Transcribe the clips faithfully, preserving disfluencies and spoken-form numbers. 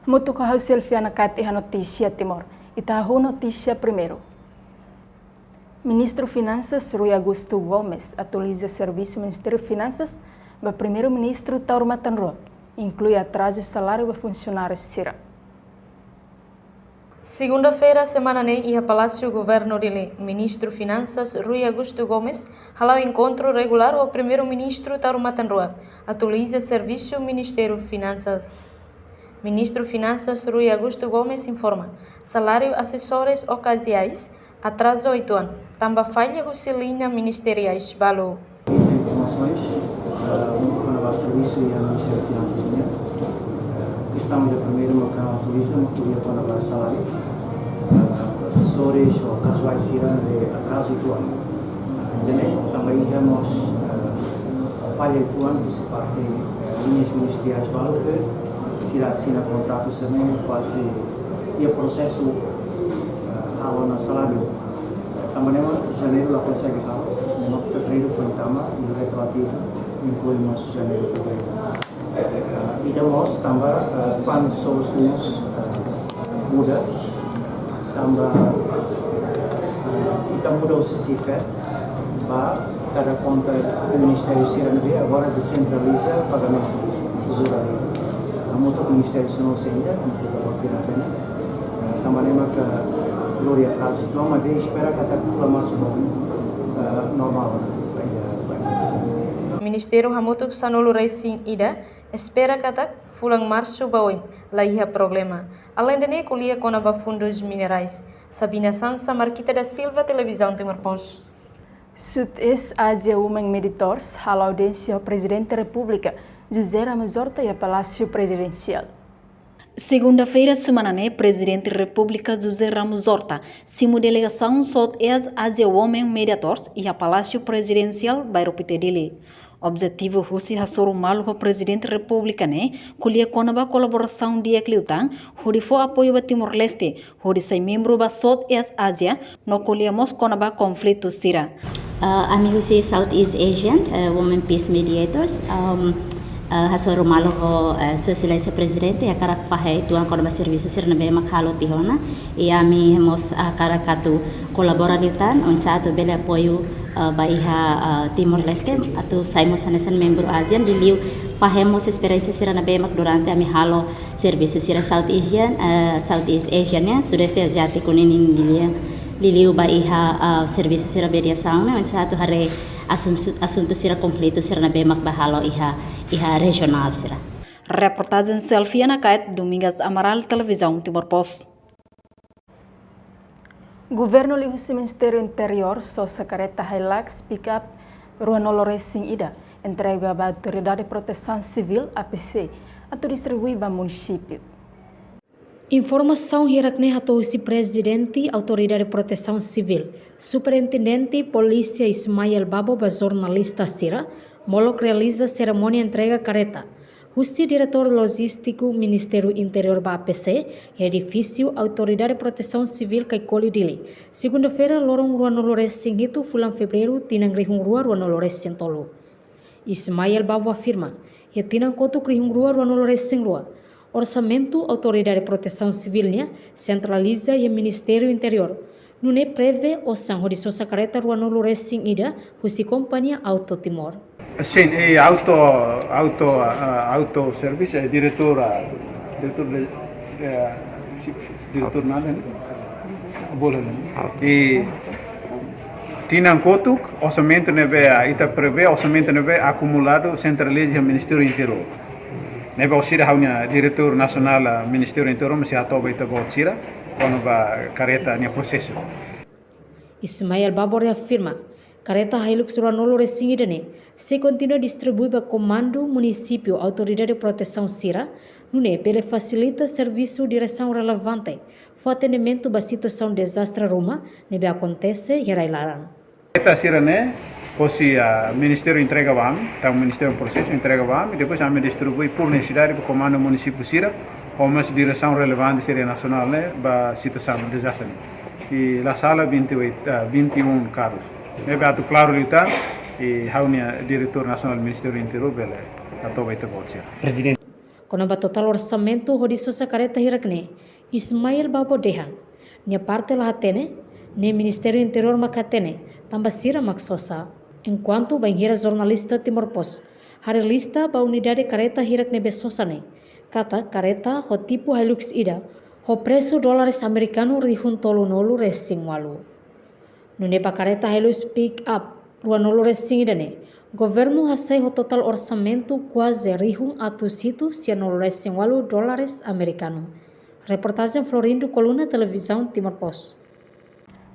Hamutuk ho ha'u Selviana Kat iha notísia Timor. Ita hahú notísia primeiru. Ministru Finansas Rui Augusto Gomes atualiza servisu Ministériu Finansas ba Primeiru-Ministru Taur Matan Ruak, inklui atrazu saláriu ba funsionáriu sira. Segunda-feira semana ne'e iha Palásiu Governu Dili, Ministru Finansas Rui Augusto Gomes hala'o enkontru regulár ho Primeiru-Ministru Taur Matan Ruak, atualiza servisu Ministériu Finansas. Ministru Finansas Rui Augusto Gomes informa, saláriu asesores okasiais atraza uitoan, tanba falla husi liña ministeriais balu. Iha informasoens, eh, kona-ba servisu iha Ministériu Finansas nian. Eh, kestaun ida primeiru mak atualiza, mak ko'alia kona-ba saláriu. Eh, asesores ou okasiais sira ne'ebé atraza uitoan. Ida-ne'e tanba iha mós, eh, falla uitoan husi parte, eh, liñas ministeriais balu ke sira asina kontratu sira-ne'e kuaze iha prosesu, eh, halo ona saláriu. Tanba ne'e mak Janeiru la konsege halo, ne'e mak Fevereiru foin tama, i retroativu, inklui mós Janeiru, Fevereiru. Eh, ida mós tanba, eh, fund source mós, eh, muda, tanba, eh, ita muda husi SIFET ba kada konta ministériu sira ne'ebé agora desentraliza pagamentu. Hamutuk ho ministériu sira no senda, ministériu sira ne'e. Eh, tanba ne'e mak lori atrazu. Entaun, maibé espera katak fulan Marsu ba oin, eh, normál. Ministériu hamutuk sanulu-resin-ida espera katak fulan Marsu ba oin la iha problema. Aleinde ne'e, ko'alia kona-ba fundus minerais. Sabina Sansa, Marquita da Silva, Televizaun Timor Post. Southeast Asia Women Mediators hala'o audiénsia ho Prezidente Repúblika, José Ramos Horta, iha Palásiu Prezidensiál. Segunda-feira semana ne'e, Prezidente Repúblika José Ramos Horta simu delegasaun Southeast Asia Women Mediators iha Palásiu Prezidensiál, Bairru Pité, Dili. Objetivu husi hasoru malu ho Prezidente Repúblika ne'e ko'alia kona-ba kolaborasaun di'ak liután hodi fó apoiu ba Timor-Leste hodi sai membru ba Southeast Asia, no ko'alia mós kona-ba konflitu sira. Uh, ami husi Southeast Asian, uh, Women Peace Mediators, um, uh, hasoru malu ho, uh, Sua Exelénsia Prezidente, hakarak fahe uitoan kona-ba servisu sira ne'ebé mak halo tiha ona, i ami mós, uh, hakarak atu kolabora liután, oinsá atu bele apoiu, uh, ba iha, uh, Timor-Leste, atu sai mós hanesan membru ASEAN, liuliu fahe mós esperiénsia sira ne'ebé mak durante ami halo servisu sira South Asian, eh, Southeast Asian nian, Sudeste Aziátiku ninin liuliu, liuliu ba iha, eh, servisu sira mediasaun ne'e, oinsá atu haree asunsu-, asuntu sira, konflitu sira ne'ebé mak bá halo iha, iha rejionál sira. Reportajen Selviana Kait, Domingas Amaral, Televizaun Timor Post. Governu liuhusi Ministériu Interiór sosa kareta Hilux pickup ruanulu-resin-ida, entrega ba Autoridade Protesaun Sivíl, A P S, atu distribui ba munisípiu. Informasaun hirak-ne'e hato'o husi Prezidente Autoridade Protesaun Sivíl, Superintendente Polísia Ismael Babo ba jornalista sira, molok realiza serimónia entrega kareta husi Diretór Lojístiku Ministériu Interiór ba A P S, edifísiu Autoridade Protesaun Sivíl Caicoli, Dili, segunda-feira, loron ruanulu-resin-hitu fulan Fevereiru, tinan rihun rua ruanulu-resin-tolu. Ismael Babo afirma, iha tinan kotuk rihun rua ruanulu-resin-rua, orsamentu Autoridade Protesaun Sivíl nian sentraliza iha Ministériu Interiór, nune'e prevee osan hodi sosa kareta ruanulu-resin-ida husi kompañia Auto Timor. Sin, e auto, auto, ah, auto service, eh, diretór, ah, diretór de, eh, si-, diretór nada, ne'e? Boleh, ne'e? I tinan kotuk, orsamentu ne'ebé, ah, ita prevee orsamentu ne'ebé akumuladu sentraliza iha Ministériu Interiór. Ne'ebé orsida ha'u-nia diretór nasionál, ah, Ministériu Interiór, mós sei hato'o ba ita-boot sira, kona-ba kareta nia prosesu. Ismael Babo reafirma, kareta Hilux ruanulu-resin-ida ne'e sei kontinua distribui ba komandu munisípiu Autoridade Protesaun sira, nune'e bele fasilita servisu diresaun relevante fó atendimentu ba situasaun dezastre ruma ne'ebé akontese iha rai-laran. Kareta sira-ne'e, hosi, ah, Ministériu entrega ba ami, entaun Ministériu prosesu entrega ba ami, depois ami distribui por nesesidade ba komandu munisípiu sira, ou mós diresaun relevante sira nasionál ne'e, ba situasaun dezastre ne'e. I la sala vinte e oito, ah, vinte e um carros. Ne'ebé atu klaru liután, i ha'u-nia diretór nasionál Ministériu Interiór bele hato'o ba ita-boot sira. Prezidente. Kona-ba totál orsamentu hodi sosa kareta hirak ne'e, Ismael Babo dehan, nia parte la hatene, ne'e Ministériu Interiór mak hatene, tanba sira mak sosa. Enkuantu bainhira jornalista Timor Post haree lista ba unidade kareta hirak ne'ebé sosa ne'e, katak kareta ho tipu Hilux ida, ho presu dólares amerikanu rihun tolunulu-resin-ualu. Nune'e ba kareta Hilux pick-up ruanulu-resin-ida ne'e, governu hasai ho totál orsamentu kuaze rihun atus hitu sianulu-resin-ualu dólares amerikanu. Reportajen Florindo Coluna, Televizaun Timor Post.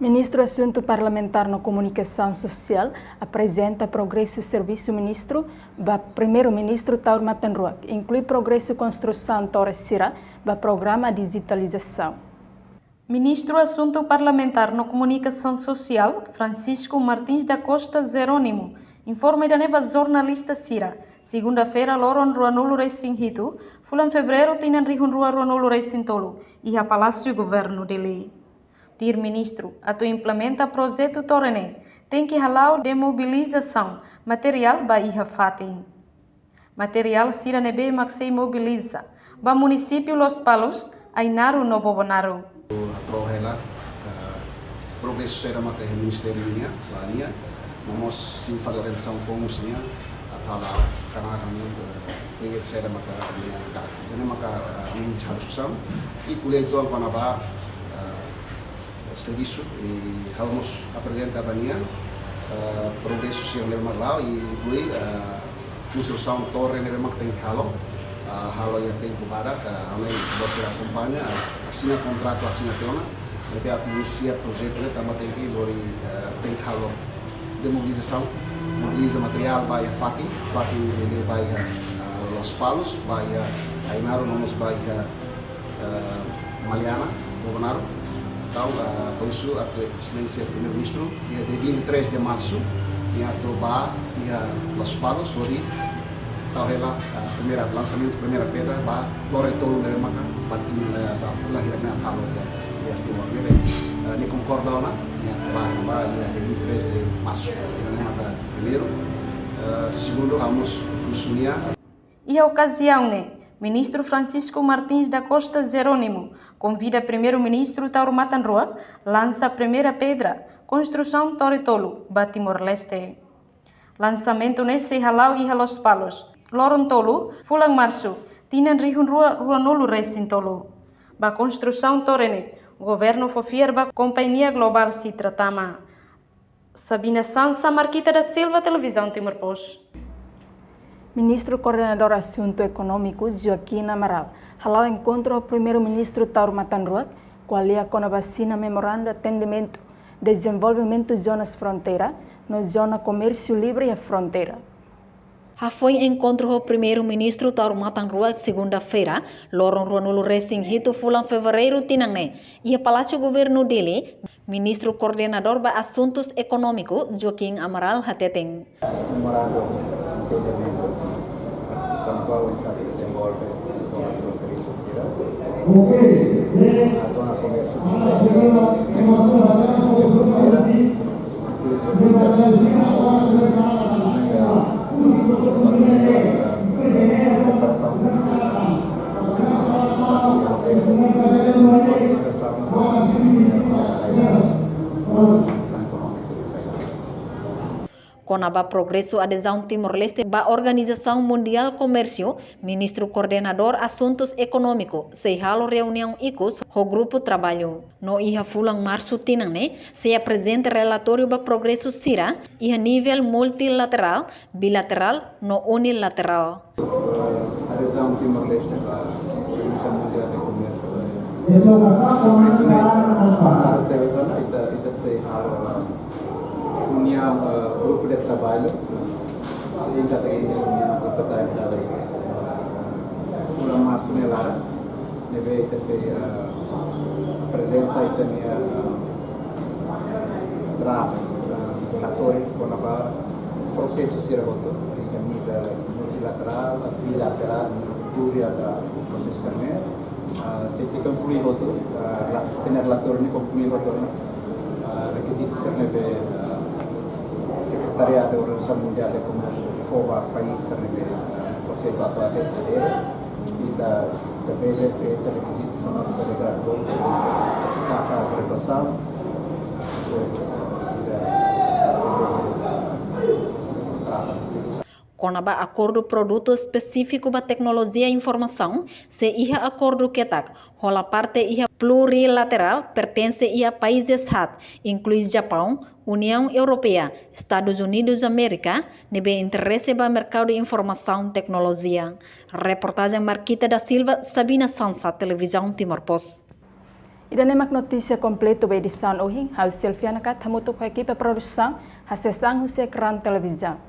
Ministru Asuntu Parlamentár no Komunikasaun Sosiál aprezenta progresu servisu ministru ba Primeiru-Ministru Taur Matan Ruak, inklui progresu konstrusaun torre sira ba programa dijitalizasaun. Ministru Asuntu Parlamentár no Komunikasaun Sosiál, Francisco Martins da Costa Jerónimo, informa ida-ne'e ba jornalista sira, segunda-feira, loron ruanulu-resin-hitu, fulan Fevereiru, tinan rihun rua ruanulu-resin-tolu, iha Palásiu Governu Dili. Tuir ministru, atu implementa projetu torre ne'e, tenke hala'o demobilizasaun materiál ba iha fatin. Materiál sira ne'ebé mak sei mobiliza ba munisípiu Lospalos, Ainaro no Bobonaro. Hato'o hela, eh, progresu saida maka iha ministériu nian, ba nia, no mós sei fali orientasaun foun sira-nian, atu hala'o, karena kami, eh, player saida maka nia karik. Ne'e maka, eh, nia diskusaun, i ko'alia uitoan kona-ba, eh, servisu, i ha'u mós aprezenta ba nia, eh, progresu sira ne'ebé mak la'o, i inklui, eh, konstrusaun torre ne'ebé mak tenke halo, eh, halo iha tempu badak, eh, ami bele akompaña, eh, asina kontratu, asina tiha ona, ne'ebé atu inisia projetu ne'e tanba tenke lori, eh, tenke halo demobilizasaun, mobiliza materiál ba iha fatin, fatin ne'ebé ba iha, eh, Lospalos, ba iha Ainaro, no mós ba iha eh, Maliana, Bobonaro. Entaun, eh, husu atu Exelénsia Primeiru-Ministru, iha dia vinte e três de março, nia atu ba iha Lospalos, hodi tau hela, eh, primeira, lansamentu primeira pedra ba torre tolu ne'ebé maka ba tin, eh, ba fulan hirak ne'e halo iha, iha Timor. Ne'ebé, eh, nia konkorda ona, nia atu ba, ba iha dia vinte e três de março, ida-ne'e maka primeiru. Eh, segundu, ha'u mós husu nia, Iha okaziaun ne'e, Ministru Francisco Martins da Costa Jerónimo konvida Primeiru-Ministru Taur Matan Ruak lansa primeira pedra konstrusaun torre tolu ba Timor-Leste. Lansamentu ne'e sei hala'o iha Lospalos, loron tolu, fulan Marsu, tinan rihun rua ruanulu-resin-tolu. Ba konstrusaun torre ne'e, governu fó fiar ba kompañia globál Sitra Tama. Sabina Sansa, Marquita da Silva, Televizaun Timor Post. Ministru Koordenadór Asuntu Ekonómiku, Joaquim Amaral, hala'o enkontru ho Primeiru-Ministru Taur Matan Ruak, ko'alia kona-ba asina Memoranda Entendimentu Dezenvolvimentu Zonas Fronteira no Zona Komérsiu Livre iha Fronteira. Hafoin enkontru ho Primeiru-Ministru Taur Matan Ruak, segunda-feira, loron ruanulu-resin-hitu fulan Fevereiru tinan ne'e, iha Palásiu Governu Dili, Ministru Koordenadór ba Asuntus Ekonómiku, Joaquim Amaral, hateten. Memorandum Entendimentu, kona-ba oinsá dezenvolve zona fronteiriza sira, zona komérsiu, Kona-ba progresu adezaun Timor-Leste ba Organizasaun Mundiál Komérsiu, Ministru Koordenadór Asuntus Ekonómiku sei halo reuniaun ikus ho grupu traballu. No iha fulan Marsu tinan ne'e, sei aprezenta relatóriu ba progresu sira iha nivel multilaterál, bilaterál no unilaterál. Adezaun Timor-Leste ba Organizasaun Mundiál de Komérsiu. Komérsiu ne'e, ita, ita sei halo, eh, reuniaun, eh, grupu de traballu, eh, ita tenke reuniaun grupu de traballu. Fulan Marsu nia laran, ne'ebé ita sei, eh, aprezenta ita-nia, eh, draft, eh, relatóriu kona-ba prosesu sira hotu, iha nivel multilaterál, bilaterál, plurilaterál, prosesu sira-ne'e. Ah, se ita konklui hotu, ah, la, ita-nia relatóriu ne'e konklui hotu ona, ah, rekizitu sira ne'ebé, ah, Sekretariadu Organizasaun Mundiál de Komérsiu fó ba país sira ne'ebé, ah, prosesu atu adere. Ita, ita bele preenxe rekizitu sira mak ita deklara, ita hakarak rekosaun, ita sida, sida, sida. Kona-ba akordu produtu espesífiku ba teknolojia informasaun, sei iha akordu ketak, hola parte iha plurilaterál pertense iha países haat, inklui Japaun, Uniaun Europeia, Estadus Unidus Amérika, ne'ebé interese ba merkadu informasaun teknolojia. Reportajen Marquita da Silva, Sabina Sansa, Televizaun Timor Post. Ida-ne'e mak notísia kompletu ba edisaun ohin, ha'u Silviana Kat hamutuk ho ekipa produsaun, hasees an husi ekrán televizaun.